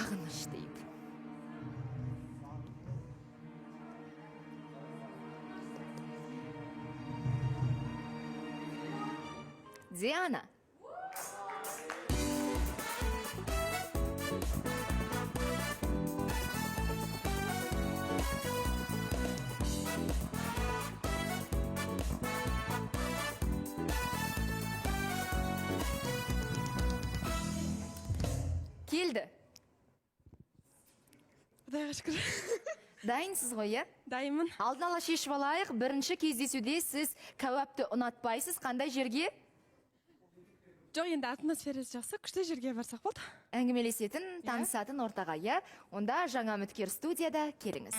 Сағыныш дейді. Диана. Келді. Құдайға шүкір. Дайынсыз ғой, иә? Дайынмын. Алдын ала шешіп алайық. Бірінші кездесуде сіз кәуапты ұнатпайсыз. Қандай жерге? Жоқ, енді атмосферасы жақсы, күшті жерге барсақ болды. Әңгімелесетін, танысатын ортаға, иә? Онда жаңа үміткер студияда, келіңіз.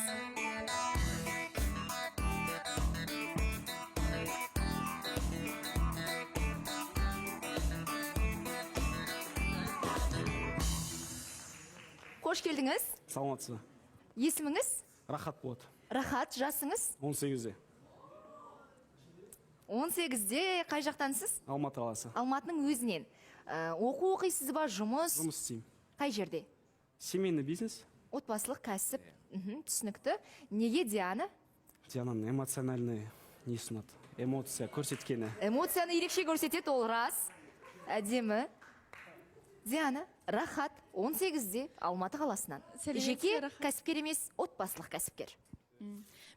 Қош келдіңіз. Саламатсыз ба? Есіміңіз? Рахат болады. Рахат, жасыңыз? 18-де. 18-де, қай жақтансыз? Алматы қаласы. Алматының өзінен. Оқу оқисыз ба, жұмыс? Жұмыс істеймін. Қай жерде? Семейный бизнес. Отбасылық кәсіп. Түсінікті. Неге Диана? Диананың эмоциональный несі ұнады. Эмоция көрсеткені. Эмоцияны ерекше көрсетеді, ол рас. Әдемі. Диана, Рахат, 18-де, Алматы қаласынан. Сәлеметсіз Жеке бе, Рахат? кәсіпкер емес, отбасылық кәсіпкер.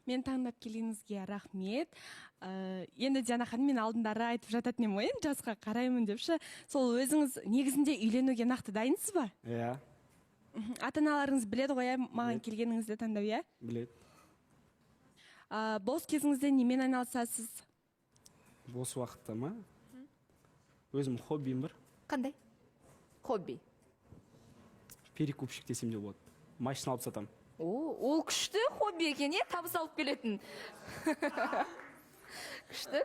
Мен таңдап келгеніңізге рахмет. Енді Диана ханым, мен алдындары айтып жататын едім ғой, енді жасқа қараймын деп ше. Сол өзіңіз негізінде үйленуге нақты дайынсыз ба? Иә. Ата аналарыңыз біледі ғой, иә, маған Біледі. келгеніңізді таңдап, иә? Біледі. Бос кезіңізде немен айналысасыз? Бос уақытта ма? Өзім хоббиім бар. Қандай? Хобби. Перекупщик десем де болады. Машина алып сатамын. О, ол күшті хобби екен, иә? Табыс алып келетін. Күшті.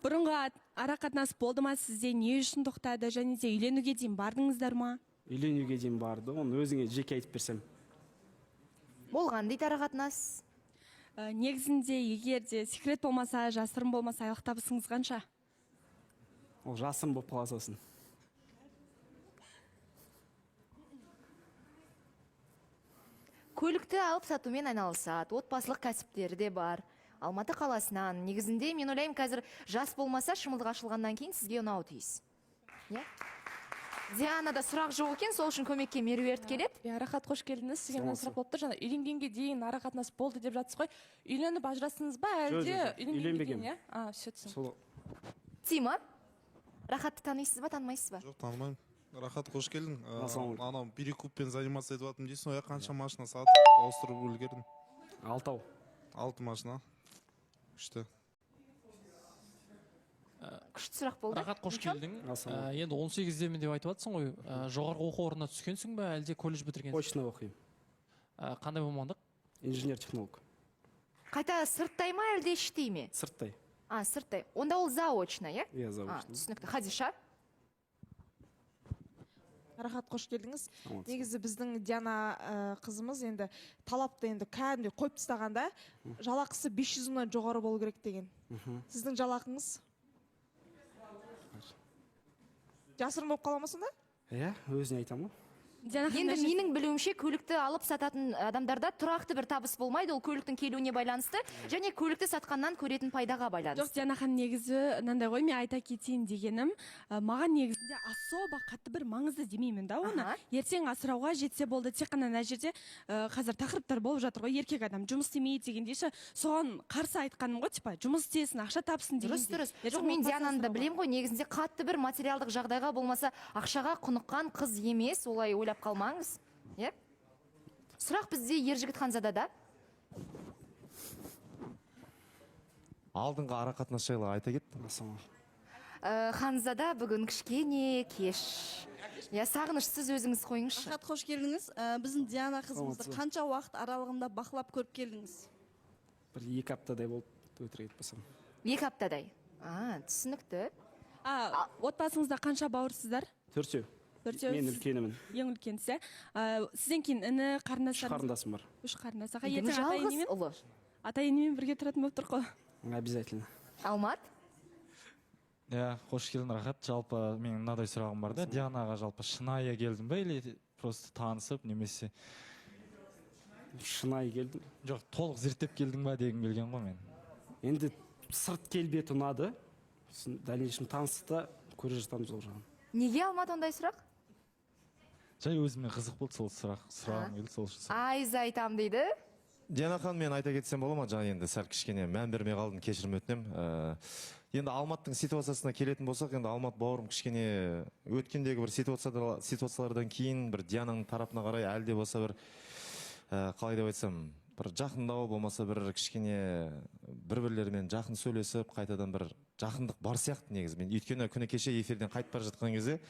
Бұрынғы ара қатынас болды ма сізде? Не үшін тоқтады? Және де үйленуге дейін бардыңыздар ма? Үйленуге дейін барды. Оны өзіңе жеке айтып берсем. Болған дейді ара қатынас. Негізінде егер де секрет болмаса, жасырын болмаса, айлық табысыңыз қанша? Ол жасым болып қала салсын. Көлікті алып сатумен айналысады, отбасылық кәсіптері де бар. Алматы қаласынан. Негізінде мен ойлаймын, қазір жас болмаса, шымылдық ашылғаннан кейін сізге ұнауы тиіс. Иә? Дианада сұрақ жоқ екен, сол үшін көмекке Меруерт келеді. Иә, Рахат, қош келдіңіз. Сізге мына Саламатсыз. сұрақ болып тұр. Жаңа үйленгенге дейін ара қатынас болды деп жатсыз ғой. Үйленіп ажырастыңыз ба, Жоқ, әлде жоқ, жоқ. үйленгенге дейін, Үйленбегенмін. иә? А, все, түсіндім. Сол. Тима, Рахатты танисыз ба, танымайсыз ба? Жоқ, танымаймын. Рахат, қош келдің. Ассалаумағалейкум. Анау перекуппен заниматься етіп жатырмын дейсің ғой, иә? Қанша машина сатып ауыстырып үлгердің? Алтау. Алты машина. Күшті. Күшті сұрақ болды. Рахат, қош Нұржан? келдің. Ассалаумағалейкум. Енді 18-демін деп айтып жатсың ғой. Жоғарғы оқу орнына түскенсің бе, әлде колледж бітіргенсің? Очно оқимын. Қандай мамандық? Инженер-технолог. Қайта сырттай ма, әлде іштей ме? Сырттай. А, сырттай. Онда ол заочно, иә? Иә, А, заочно. түсінікті. Хадиша? Рахат, қош келдіңіз. Саламатсыз. Негізі біздің Диана қызымыз енді талапты енді кәдімгідей қойып тастағанда, жалақысы 500 мыңнан жоғары болу керек деген. Сіздің жалақыңыз жасырын болып қала ма сонда? Иә, өзіне айтамын ғой. Диана ханым, Енді мына жерде- менің білуімше, көлікті алып сататын адамдарда тұрақты бір табыс болмайды. Ол көліктің келуіне байланысты және көлікті сатқаннан көретін пайдаға байланысты. Жоқ, Диана ханым, негізі мынандай ғой, мен айта кетейін дегенім, маған негізінде особо қатты бір маңызды демеймін да оны. Ертең асырауға жетсе болды, тек қана мына жерде қазір тақырыптар болып жатыр ғой, еркек адам жұмыс істемейді дегендей ше, соған қарсы айтқаным ғой, типа жұмыс істесін, ақша тапсын Дұрыс, дегендей. дұрыс. Ертең Жоқ, мен отбасы Диананы да асырауға. білемін ғой, негізінде қатты бір материалдық жағдайға болмаса ақшаға құныққан қыз емес, олай ойлап қалмаңыз. Иә? Сұрақ бізде Ержігіт Ханзадада. Алдыңғы ара қатынас жайлы айта кеттім. Ассалаумағалейкум. Ханзада бүгін кішкене кеш. Иә, Сағыныш, сіз өзіңіз қойыңызшы. Рахат, қош келдіңіз. Біздің Диана қызымызды Саламатсыз. қанша уақыт аралығында бақылап көріп келдіңіз? Бір 2 аптадай болды, өтірік айтпасам. 2 аптадай. А, түсінікті. А, отбасыңызда қанша бауырсыздар? Төртеу. Төртеу. Мен үлкенімін. Ең үлкенісі. Сізден кейін іні, Үш қарындастарыңыз? қарындасым бар. Үш қарындас. Аға, Үйдің ертең ата жалғыз енемен ұлы. Ата енемен бірге тұратын болып тұр ғой. Обязательно. Алмат? Иә, қош келдің, Рахат. Жалпы менің мынадай сұрағым бар да. Дианаға жалпы шынайы келдің бе или Просто танысып немесе шынайы келдім. Жоқ, толық зерттеп келдің ба дегім келген ғой мен. Енді сырт келбеті ұнады. Сосын дальнейшем таныстық та көре жатамыз ол жағын. Неге, Алмат, ондай сұрақ? Жай өзіме қызық болды, сол сұрақ сұрағым келді, сол үшін. Айза айтам дейді. Диана ханым, мен айта кетсем бола ма? Жаңа енді сәл кішкене мән бермей қалдым, кешірім өтінемін. Енді Алматтың ситуациясына келетін болсақ, енді Алмат бауырым кішкене өткендегі бір ситуациялардан кейін бір Диананың тарапына қарай әлі де болса бір қалай деп айтсам, бір жақындау болмаса бір кішкене бір бірлерімен жақын сөйлесіп, қайтадан бір жақындық бар сияқты негізі. Мен өйткені күні кеше эфирден қайтып бара жатқан кезде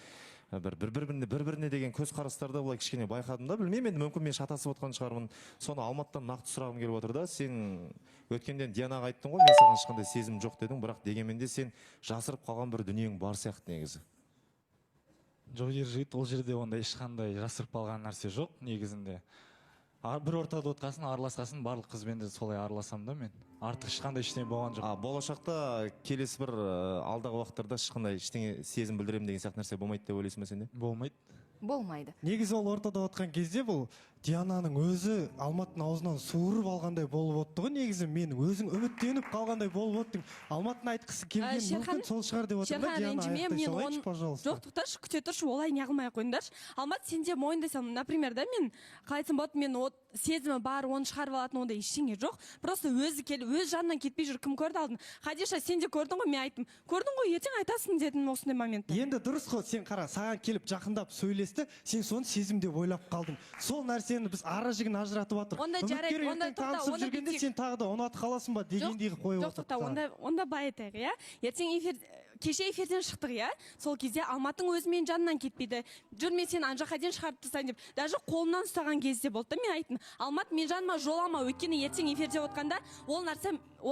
бір бір біріне деген көзқарастарды былай кішкене байқадым да, білмеймін енді, мүмкін мен шатасып отқан шығармын. Соны Алматтан нақты сұрағым келіп отыр да. Сен өткенде Дианаға айттың ғой, мен саған ешқандай сезім жоқ дедің, бірақ дегенмен де сен жасырып қалған бір дүниең бар сияқты негізі. Жоқ, ер жігіт, ол жерде ондай ешқандай жасырып қалған нәрсе жоқ негізінде. Бір ортада отқасын, араласқасын, барлық қызбен де солай араласамын да мен. Артық ешқандай ештеңе болған жоқ. А болашақта келесі бір алдағы уақыттарда ешқандай ештеңе сезім білдіремін деген сияқты нәрсе болмайды деп ойлайсың ба сенде? Болмайды. Болмайды. Негізі ол ортада отқан кезде бұл Диананың өзі Алматтың аузынан суырып алғандай болып отты ғой. Негізі мен өзің үміттеніп қалғандай болып оттың. Алматтың айтқысы келген Шерхан, мүмкін сол шығар деп отырмын да. Шерхан, Диана, ренжіме, аяқтай мен салайыншы, пожалуйста. Жоқ, тоқташы, күте тұршы, олай неғылмай ақ қойыңдаршы. Алмат, сен де мойындай сал. Например, да, мен қалай айтсам болады, мен от сезімі бар, оны шығарып алатын ондай ештеңе жоқ. Просто өзі келіп, өз жанынан кетпей жүр. Кім көрді алдын? Хадиша, сен де көрдің ғой, мен айттым. Көрдің ғой, ертең айтасың дедім осындай моментте. Енді дұрыс қой, сен қара, саған келіп жақындап сөйлесті, сен соны сезім деп ойлап қалдың. Сол нәрсені біз ара жігін ажыратып жатырмық. Онда жарайды, Үміткер онда ертең тоқта, танысып онда жүргенде бүйтейік. сен тағы да ұнатып қаласың ба дегендей қылып қойып Жоқ, тоқта, отырды. онда былай айтайық, иә. Ертең эфир, кеше эфирден шықтық, иә. Сол кезде Алматтың өзі менің жанымнан кетпейді. Жүр, мен сені ана жаққа дейін шығарып тастайын деп. Даже қолымнан ұстаған кезде болды да, мен айттым. Алмат, мен жаныма жолама, өйткені ертең эфирде отқанда ол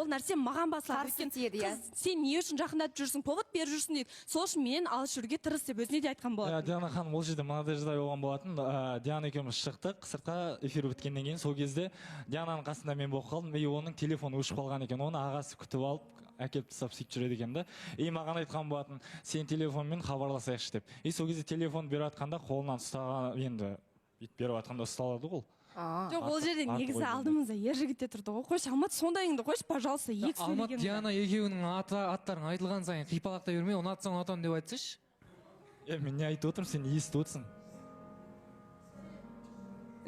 нәрсе маған басылады. Қарсы Өйткені тиеді, иә. қыз, сен не үшін жақындатып жүрсің, повод беріп жүрсің дейді. Сол үшін менен алыс жүруге тырыс деп өзіне де айтқан болатын. Иә, Диана ханым, ол жерде мынадай жағдай болған болатын. Диана екеуміз шықтық сыртқа эфир біткеннен кейін. Сол кезде Диананың қасында мен болып қалдым, и оның телефоны өшіп қалған екен. Оны ағасы күтіп алып, әкеліп тастап, сөйтіп жүреді екен да. И маған айтқан болатын, сен телефонмен хабарласайықшы деп. И сол кезде телефон беріп жатқанда қолынан ұстаған, енді бүйтіп беріп жатқанда ұсталады ғой ол. Жоқ, ол жерде Артық негізі ой. алдымызда ер жігіт те тұрды ғой. Қойшы, Алмат, сондайыңды қойшы, пожалуйста, екі Алмат, сөйлеген. Диана екеуінің аты аттарың айтылған сайын қипалақтай бермей, ұнатсаң ұнатамын деп айтсайшы. Е, мен не айтып отырмын, сен естіп отырсың.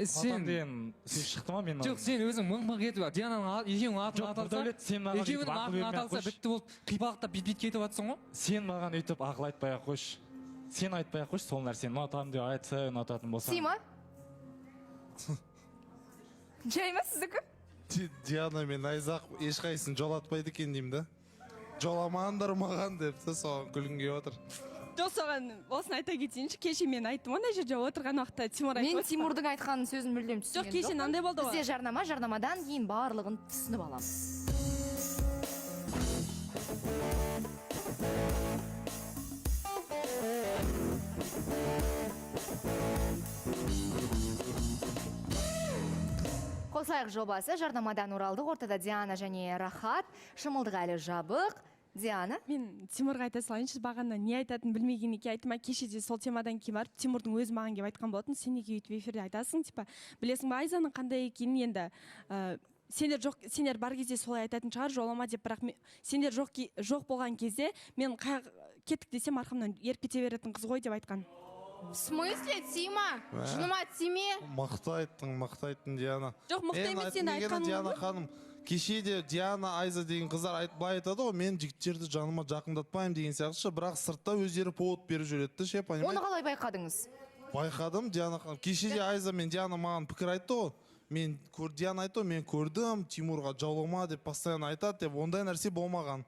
Сен Ұнатамын деген сөз шықты ма менің? Жоқ, сен өзің мыңқ мыңқ етіп Диананың екеуінің атын Жоқ, аталса, Нұрдәулет, сен маған өйтіп екеуінің ақыл атын бермей ақ аталса, қойшы. бітті болды, қипалақтап бит бит кетіп жатсың ғой. Сен маған өйтіп ақыл айтпай ақ қойшы, сен айтпай ақ қойшы сол нәрсені. Ұнатамын деп айтса, ұнататын болсаң. Тима, жай ма сіздікі? Диана мен Айзақ ешқайсысын жолатпайды екен деймін да. Жоламаңдар маған деп та, соған күлгім келіп отыр. Жоқ, соған осыны айта кетейінші. Кеше мен айттым ғой, ана жерде отырған уақытта Тимур айтып Мен отыр. Тимурдың айтқан сөзін мүлдем түсінген Жоқ, кеше жоқпын. мынандай болды ғой. Бізде жарнама, жарнамадан кейін барлығын түсініп аламыз. Қосайық жобасы, жарнамадан оралдық. Ортада Диана және Рахат. Шымылдық әлі жабық. Диана. Мен Тимурға айта салайыншы, бағана не айтатынын білмегеннен кейін айттым. Кеше де сол темадан кейін барып Тимурдың өзі маған келіп айтқан болатын: сен неге өйтіп эфирде айтасың, типа білесің ба Айзаның қандай екенін енді, сендер жоқ, сендер бар кезде солай айтатын шығар, жолама деп. Бірақ сендер жоқ болған кезде мен кеттік десем, арқамнан еріп кете беретін қыз ғой деп айтқан. В смысле, Тима? Мә. Жыныма тиме. Мықты айттың, мықты айттың, Диана. Жоқ, мықты Мен емес, айтқым енді келгені, айтқаным Диана ғой. ханым, кеше де Диана, Айза деген қыздар айтып, былай айтады ғой, мен жігіттерді жаныма жақындатпаймын деген сияқты ше, бірақ сыртта өздері повод беріп жүреді да ше, Оны понимаете? қалай байқадыңыз? Байқадым, Диана ханым. Кеше де Айза мен Диана маған пікір айтты ғой. Мен көр, Диана айтты ғой, мен көрдім, Тимурға жаулама деп постоянно айтады деп, ондай нәрсе болмаған.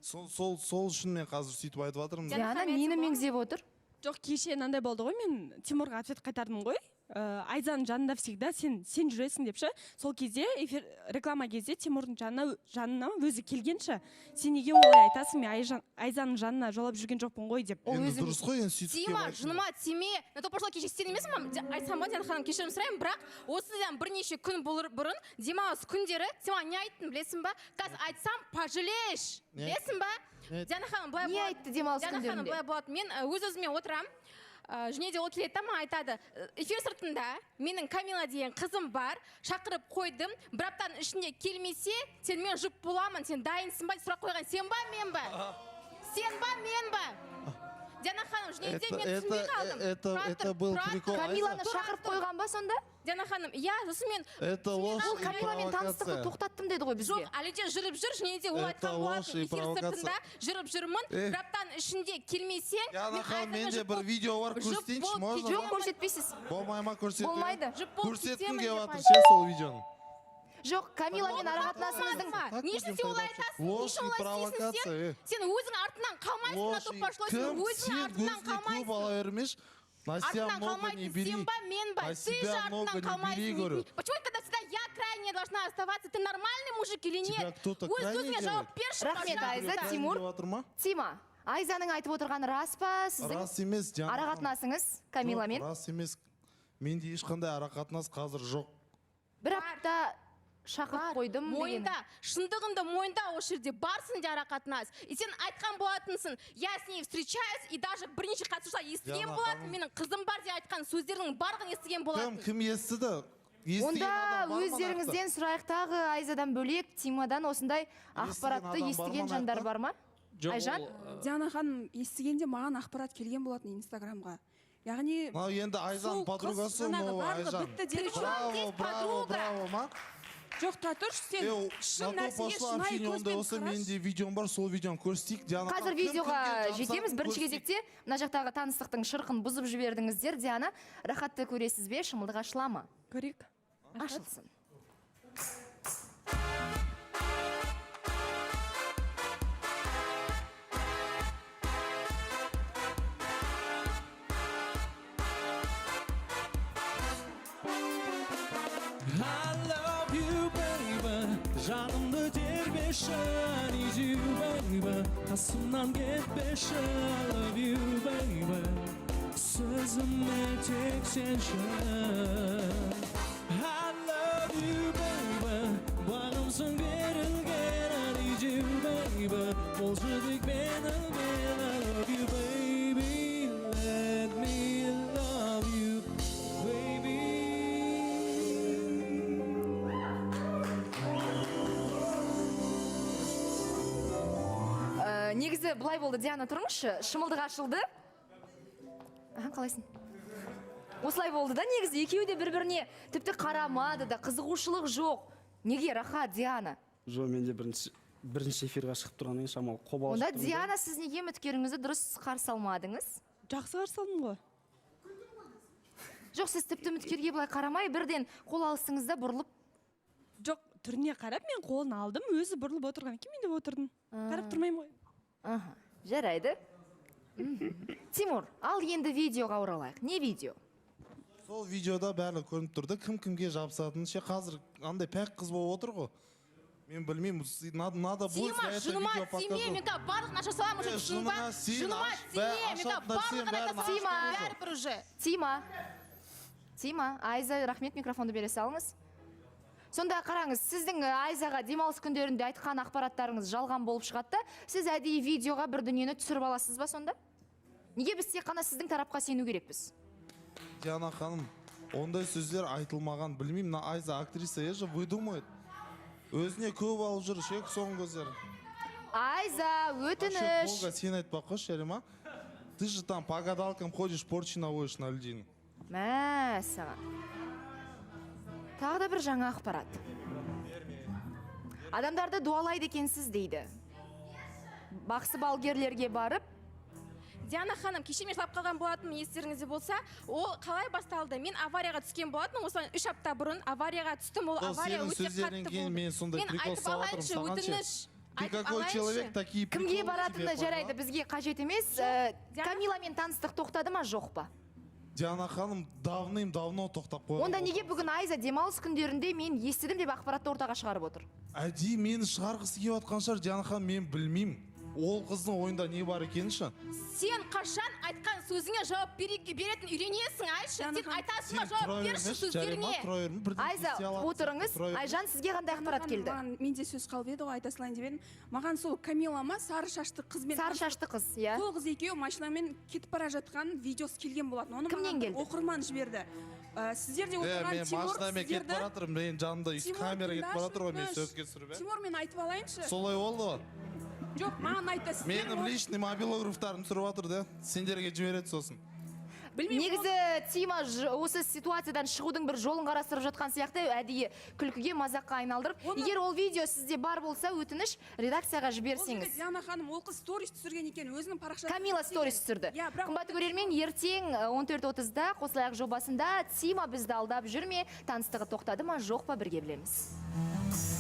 Сол үшін мен қазір сөйтіп айтып жатырмын. Диана нені меңзеп отыр? Жоқ, кеше мынандай болды ғой, мен Тимурға ответ қайтардым ғой. Айзаның жанында всегда сен жүресің деп ше. Сол кезде эфир реклама кезде Тимурдың жанына өзі келгенші, сен неге олай айтасың, мен Айзаның жанына жолап жүрген жоқпын ғой деп. Енді дұрыс қой, енді сөйтіп Тима, келіп айтты. жыныма тиме. На то пошло, кеше сен емессің ба? Айтсам ба, Диана ханым, кешірім сұраймын, бірақ осыдан бірнеше күн бұрын демалыс күндері сен маған не айттың, білесің ба? Қазір айтсам, пожалеешь. Не Білесің ба? Не айтты? Диана ханым, былай Не болады. айтты демалыс Диана ханым, күндерінде? былай болады. Мен өз өзіме отырамын. Және де ол келеді да, маған айтады: «Эфир сыртында менің Камила деген қызым бар, шақырып қойдым, бір аптаның ішінде келмесе, сенімен жұп боламын, сен дайынсың ба?» – деп сұрақ қойған. Сен ба, мен ба? Сен ба, мен ба? Диана ханым, және де мен түсінбей қалдым. Это был прикол. Камиланы шақырып қойған ба сонда? Диана ханым, иә, сосын мен Это ложь Ол и Камиламен таныстықты провокация. тоқтаттым деді ғой бізге. Жоқ, әлі де жүріп жүр, және де ол Это айтқан ложь болатын: и эфир провокация. сыртында жүріп жүрмін, Э. бір аптаның ішінде келмесең, Диана мен ханым, Айзамен менде жұп бір болып- видео бар, жұп көрсетейінші, болып можно? Жоқ, көрсетпейсіз. Болмай ма көрсетуге? Болмайды. Жұп болып Көрсеткім кетемін келіп деп жатыр айтты. ше сол видеоны. Жоқ, Камиламен арақатынасыңыздың Ма? Не үшін сен олай айтасың? Не Ложь үшін и олай істейсің провокация, сен? э. Сен өзің артынан қалмайсың, на Ложь то и- пошло, сен Кім өзің сен артынан өзіне көп қалмайсың. ала бермеші. На себя Артынан много не қалмайтын бери. сен ба, мен ба? На Ты же себя артынан много не бери, қалмайсың. говорю. Почему когда всегда я крайняя должна оставаться? Ты нормальный мужик или Тебя нет? кто-то Өз крайний өзіңе делает? жауап берші, Рахмет, пожалуйста. Айза. Тимур. Деп жатыр ма? Тима, Айзаның айтып отырғаны рас па? Сіздің Рас емес, Диана ханым. арақатынасыңыз Камиламен? Жоқ, рас емес. Менде ешқандай арақатынас қазір жоқ. Бір апта шақырып қойдым деген. Мойында, шындығыңды мойында, осы жерде барсың де арақатынас. И сен айтқан болатынсың: я с ней встречаюсь, и даже бірнеше қатысушылар естіген Диана болатын, ханым. менің қызым бар деп айтқан сөздердің барлығын естіген Кім болатын. кім естіді? Естіген Онда адам бар ма өздеріңізден сұрайық тағы, Айзадан бөлек, Тимадан осындай ақпаратты адам бар естіген ма жандар нақты? бар ма? Жоқ, Айжан? ол, Диана ханым, естігенде маған ақпарат келген болатын инстаграмға. Яғни Мынау енді Айзаның сол қыз подругасы, жаңағы мынау барлығы Айжан. бітті деді ғой. Браво, браво, браво ма? Жоқ, тұра тұршы, сен Е, шын на то нәрсеге пошло шынайы общение, ондай көзбен болса қарашы. менде видеом бар, сол видеоны көрсетейік. Диана Қазір ханым, кім видеоға кімге жетеміз. жабысатынын Бірінші көрсетейік. кезекте мына жақтағы таныстықтың шырқын бұзып жібердіңіздер. Диана, Рахатты көресіз бе? Шымылдық ашыла ма? Көрейік. Ашылсын. I love you, baby. Жанымды тербеші. I need you, baby. Қасымнан кетпеші. I love you, baby. Сөзіме тек сенші. I love you, baby. Бағымсың берілген. I need you, baby. Болшы тек менімен. I love you, baby. Let me love you, baby. Негізі былай болды, Диана, тұрыңызшы. Шымылдық ашылды. Аха, қалайсың? Осылай болды да, негізі екеуі де бір біріне тіпті қарамады да, қызығушылық жоқ. Неге, Рахат, Диана? Жоқ, менде бірінші эфирға шығып тұрғаннан кейін шамалы қобалжып Онда тұрмын да. Диана, сіз неге үміткеріңізді дұрыс қарсы алмадыңыз? Жақсы қарсы алдым ғой. Жоқ, сіз тіпті үміткерге былай қарамай, бірден қол алыстыңыз да, бұрылып. Жоқ, түріне қарап мен қолын алдым, өзі бұрылып отырған екен, мен де отырдым. Қарап тұрмаймын ғой. Аха, жарайды. Тимур, ал енді видеоға оралайық. Не видео? Сол видеода бәрі көрініп тұрды, кім кімге жабысатынын ше. Қазір андай пәк қыз болып отыр ғой. Мен білмеймін, надо будет, Тима, я это жыныма видео тиме, покажу. мен қазір барлығын аша саламын уже, Е, түсіндің ба? жыныңа сен, Жыныма аш, тиме, мен қазір ашатын нәрсенің барлығын айта бәрін саламын, Тима. бәрібір уже. Тима. Тима, Айза, рахмет, микрофонды бере салыңыз. Сонда қараңыз, сіздің Айзаға демалыс күндерінде айтқан ақпараттарыңыз жалған болып шығады да, сіз әдейі видеоға бір дүниені түсіріп аласыз ба сонда? Неге біз тек қана сіздің тарапқа сену керекпіз? Диана ханым, ондай сөздер айтылмаған, білмеймін, мына Айза актриса, я же выдумает. Өзіне көп алып жүр, ше, соңғы кездері. Айза, Насчет өтініш. Бога сен айтпай ақ қойшы, жарай ма? Ты же там по гадалкам ходишь, порчи наводишь на людей. Мәссаған. Тағы да бір жаңа ақпарат. Адамдарды дуалайды екенсіз дейді. Бақсы балгерлерге барып. Диана ханым, кеше мен жылап қалған болатынмын, естеріңізде болса. Ол қалай басталды? Мен аварияға түскен болатынмын, осыдан 3 апта бұрын аварияға түстім. Ол Сол авария сенің өте сөздерінен қатты кейін болды. мен сондай Мен прикол айтып салып алайыншы, жатырмын саған ше. өтініш. Ты Айтып какой алайыншы. человек, такие Кімге приколы тебе, баратыны поняла? жарайды, бізге қажет емес. Камиламен таныстық тоқтады ма, жоқ па? Диана ханым, давным давно тоқтап қойған. Онда неге бүгін Айза демалыс күндерінде мен естідім деп ақпаратты ортаға шығарып отыр? Әдейі мені шығарғысы келіп жатқан шығар, Диана ханым, мен білмеймін. Ол қыздың ойында не бар екенін ше. Сен қашан айтқан сөзіңе жауап беретін үйренесің, айтшы? Сен айтасың ба, Сен тұра жауап берші бермеші, жарай ма, сөздеріңе. тұра берме, бірдеңе Айза, істей аласың. отырыңыз. Тұра берме. Айжан, сізге қандай ақпарат келді? Маған, менде сөз қалып еді ғой, айта салайын деп едім. Маған сол Камила ма, сары шашты қызбен, Сары шашты қыз, иә. Сол қыз екеуі машинамен кетіп бара жатқан видеосы келген болатын. Оны Кімнен маған бір келді? оқырман жіберді. Сіздер де Е, отырған мен Тимур, машинамен кетіп сіздерді бара жатырмын, менің жанымда Тимур, камера кетіп бара жатыр ғой, мен тыңдашы, суретке түсіріп, иә. Тимур, мен айтып алайыншы. Солай болды ғой. Жоқ, маған айтты. Сіздер Менің личный мобилографтарым түсіріп жатыр да, сендерге жібереді сосын. Негізі Тима осы ситуациядан шығудың бір жолын қарастырып жатқан сияқты, әдейі күлкіге, мазаққа айналдырып. Егер ол видео сізде бар болса, өтініш, редакцияға Ол жерде жіберсеңіз. Диана ханым, ол қыз сторис түсірген екен, өзінің парақшасында. Камила сторис түсірді. Иә, бірақ Қымбатты көрермен, ертең 14:30-да Қосылайық жобасында Тима бізді алдап жүр ме, таныстығы тоқтады ма, жоқ па, бірге білеміз.